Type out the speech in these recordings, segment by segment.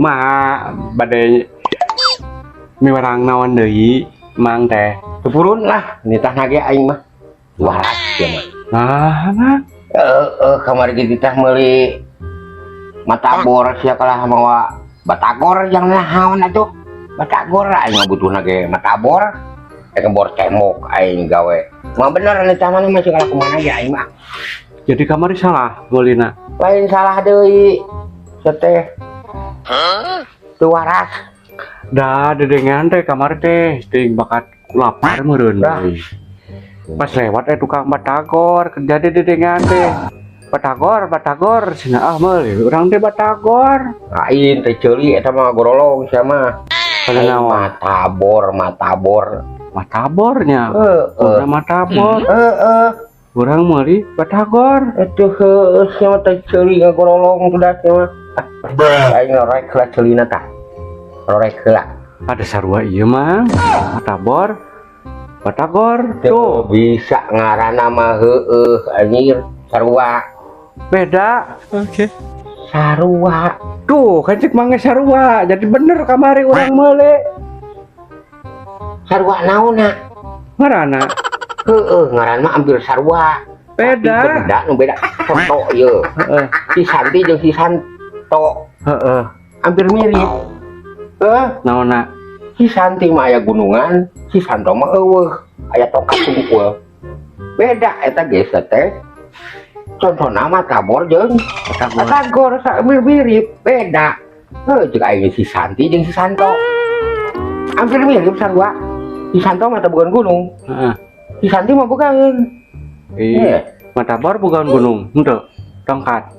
Kumaha, bade miwarang naon deui, Mang teh? Teu purun lah, nitah ge aing mah. Waras ya mah. Nah, Mang. Eh, kamari ge titah meuli matabor, sia kalah mawa batagor yang naon atuh. Batagor, aing mah butuhna ge matabor. Eh, ngebor tembok aing gawe. Mah bener nitah mana masih kalah kumaha ge aing mah. Jadi kamari salah meulina? Lain salah deui. Seteh. Teu waras. Da dedengean teh kamari teh teuing bakat lapar meureun. Lah. Euy. Pas lewat tukang batagor, jadi dedengean teh. Batagor, batagor, cenah, ah meuli urang teh batagor. Lain, teh ceuli eta mah, gorolong sia mah. Pada Aing naon? Matabor, matabor. Matabornya. Heeh. Urang matabor. Heeh. Urang meuli batagor. Atuh heueuh, sia mah teh ceuli ngagorolong tuh dah sia mah. Ah, aing ngorek heula ceulina tah. Rorek heula. Ada sarua ieu mah. Matabor. Batagor. Tuh Tuh, bisa ngaranna mah heueuh anjir sarua. Beda. Sarua. Tuh, kan cek mangga sarua. Jadi bener kamari urang meuli. Sarua naonna? Ngaranna. Heueuh, ngaran mah hampir sarua. Beda. Tapi beda nu beda contoh ieu. Si Santi jeung si Santo hampir mirip. Eh, Naonna? Si Santi mah aya gunungan, si Santo mah euweuh, aya tongkat tungkul. Beda eta ge teh. Contohna mah tabor jeung Batagor. Batagor mirip, beda. Heuh, jeung aing si Santi jeung si Santo. Hampir mirip sarua. Si Santo mah teu boga gunung. Si Santi mah bogaeun. Iya. Matabor bukan gunung, henteu. Tongkat.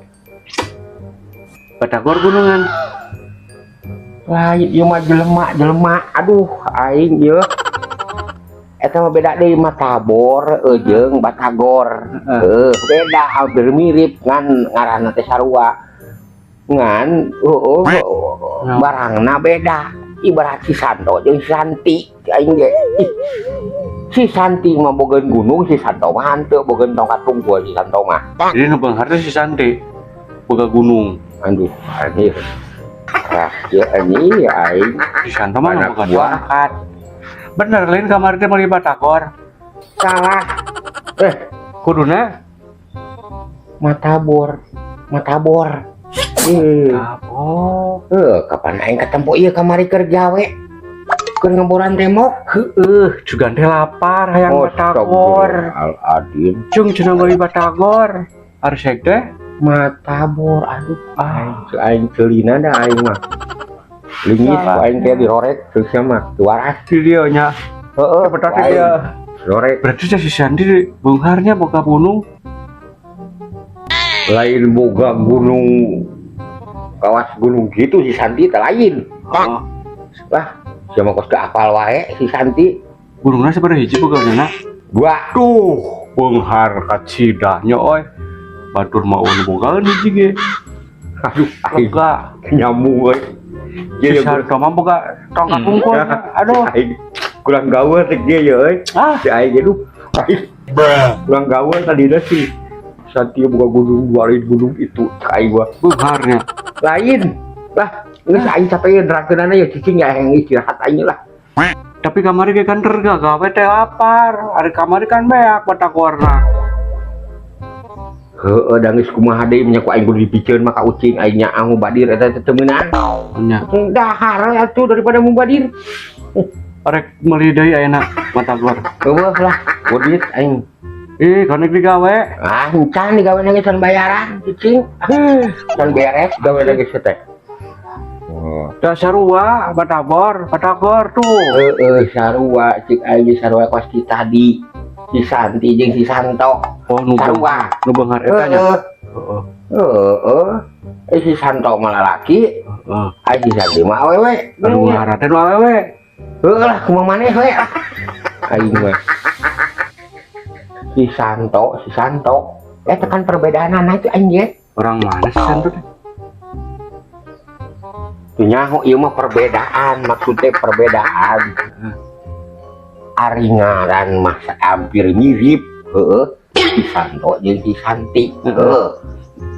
Batagor gunungan. Lain, ieu mah jelema jelema. Aduh, aing ieu. Eta mah beda deui matabor jeung batagor. Heuh, beda, hampir mirip ngan ngaranna teh sarua. Ngan heueuh Nah. barangna beda. Ibarat si Santo jeung si Santi aing ge. Ih. Si Santi mah bogaeun gunung, si Santo mah henteu, bogaeun tongkat tungkul si Santo mah. Jadi nu beunghar teh si Santi. Boga gunung. Aduh, anjir. Ah, ya anjing aing. Si Santo mah Anak boga buah. tongkat. Bener lain kamari teh meuli batagor? Salah. Eh, Kuduna matabor, matabor. Eh, oh. eh, kapan aing ketemu ieu kamari keur gawe? Keur ngeboran tembok. Heueuh, juga teh lapar hayang batagor. Al adin. Cung cenah meuli batagor. Arsek teh. Matabor, aduh, Ah, aing aing ceulina da aing mah. Lingis ku aing teh dirorek terus mah teu waras. Di dieu nya. Heeh, Cepetan ku aing dia. Rorek. Berarti teh si Santi beungharnya boga gunung. Lain boga gunung kawas gunung gitu si Santi teh lain. Oh, Wah, sia mah kos teu apal wae si Santi. Gunungna sabaraha hiji boga na? Dua. Tuh, beunghar kacidahnya oi. Batur mah euweuh bogaeun hiji ge. Aduh, aing Lega. Nyamuk euy. Si Ieu Santo mah boga tongkat tungkul. Aduh. Aing kurang gawe teh ge ye euy. Ah, Si aing ge duh. Aing kurang gawe tadi dah si Santi boga gunung dua, lain gunung itu cek aing gua. Beungharnya. Lain. Lah, geus aing capeun nerangkeunana ya cicing ya, yang istirahat aing lah. Tapi kamari ge kan terga gawe teh lapar. Ari kamari kan beak batagorna. Heeh, da geus kumaha deui nya ku aing kudu dipiceun mah ka ucing aing nya ah mubadir eta teh teu meunang. Nya. Dahar atuh daripada mubadir. Arek meuli deui ayeuna batagor? Euweuh lah, godit aing. Ih, konek digawe. Ah, encan digawe ge can bayaran, cicing. Eh, Can beres gawe geus teh. Oh. Da sarua batagor, batagor tuh. Heeh, sarua cik aing ge sarua kos ti tadi. Si Santi jeung si Santo. Oh, nu Sarua. Nu beunghar eta nya. Heeh. Heeh. Heeh. Eh, si Santo mah lalaki, Heeh. ai si Santi mah awewe. Anu ngaran teh nu awewe. Heeh lah, kumaha maneh we ah. Aing mah. Si Santo, si Santo. Eh, tekan perbedaanana itu aing ge. Orang mana si Santo teh? Teu nyaho ieu mah perbedaan, maksudnya perbedaan. Ari ngaran mah hampir mirip, heeh. Si Santo jeung si Santi, heeh.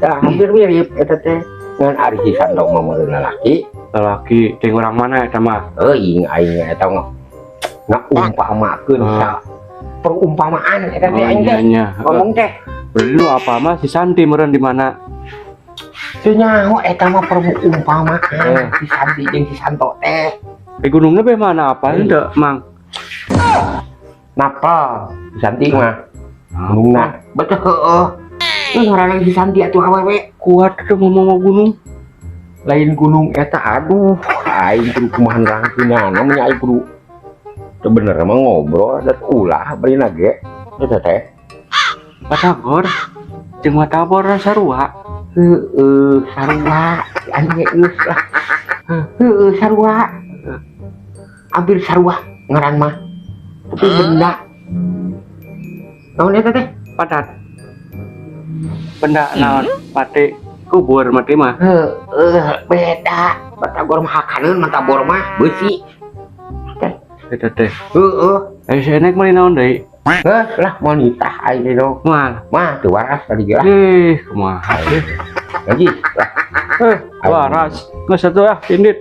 Tah hampir mirip eta teh. Ngan ari si Santo mah meureun lalaki, Lelaki ting orang mana eta mah? Euy, aing eta mah ngaumpamakeun sa perumpamaan eta teh Oh, aing iya teh. nya. Ngomong teh. Berarti lu apa mah si Santi meureun di mana? Teu nyaho, eta mah perumpamaan si Santi jeung si Santo teh. Eh, gunungnya be mana apa henteu, Mang? Napal si Santi mah. Gunungna. Betul, heeh. Eh, ngaranna si Santi atuh awewe. Kuat tuh ngomong mau gunung. Lain gunung eta, aduh, aing kudu kumaha nerangkeunana nya, aing kudu teu bener mah ngobrol dan ulah bari ge eta teh. Batagor jeung Batagor sarua. Heeh, sarua aing ge geus lah. Heeh, sarua, hampir sarua ngaran mah, tapi benda naon eta teh? Padat. Benda naon? Pate kubur mati mah. Heeh, beda. Batagor mah hakaneun, matabor mah beusi. Eta teh. Heeh. Eh, si enek meuli naon deui? Heh lah, mau nitah aing teh no. Moal. Mah teu waras tadi ge lah. Eh, kumaha sih? Lagi lah. Eh, waras. Geus atuh ah, indit.